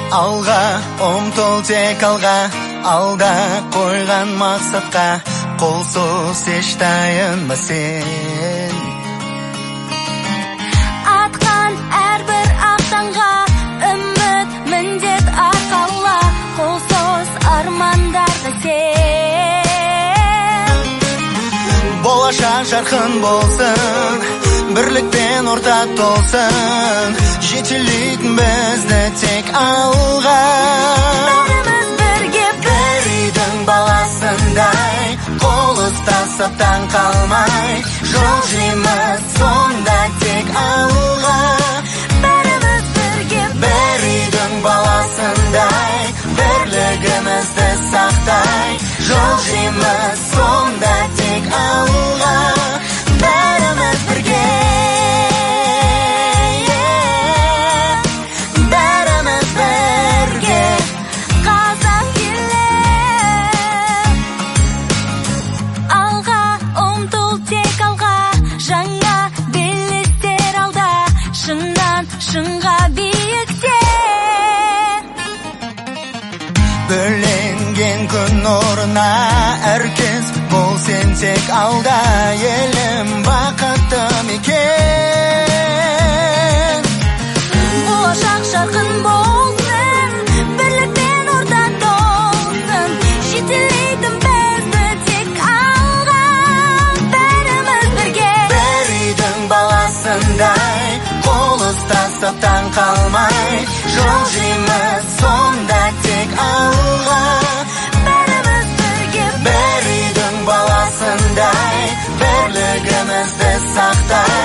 Алға ұмтыл, тек алға, алда қойған мақсатқа қол соз, еш тайынба сен. Атқан әрбір ақ таңға үміт, міндет арқала, қол соз армандарға сен. Болашақ жарқын болсын, бірлікпен орта толсын, жетелейтін бізді тек алға. Бәріміз бірге бір үйдің баласындай, қол ұстасып таң қалмай, жылжимыз сонда тек алға. Бәріміз бірге бір үйдің баласындай, бірлігімізді сақтай, жылжимыз сонда тек алға. Бәріміз бірге, бәріміз бірге, қазақ елі. Алға ұмтыл, тек алға, жаңа белестер алда, шыңнан шыңға биікте. Бөленген күн нұрына әркез бол сен тек алда, елім бақытты мекен. Болашақ жарқын болсын, бірлікпен орда толсын, жетелейтін бізді тек алға. Бәріміз бірге бір үйдің баласындай, қол ұстасып таң қалмай, жылжимыз сонда тек алға. Бәріміз бірге бір үйдің баласындай, бірлігімізді сақтай,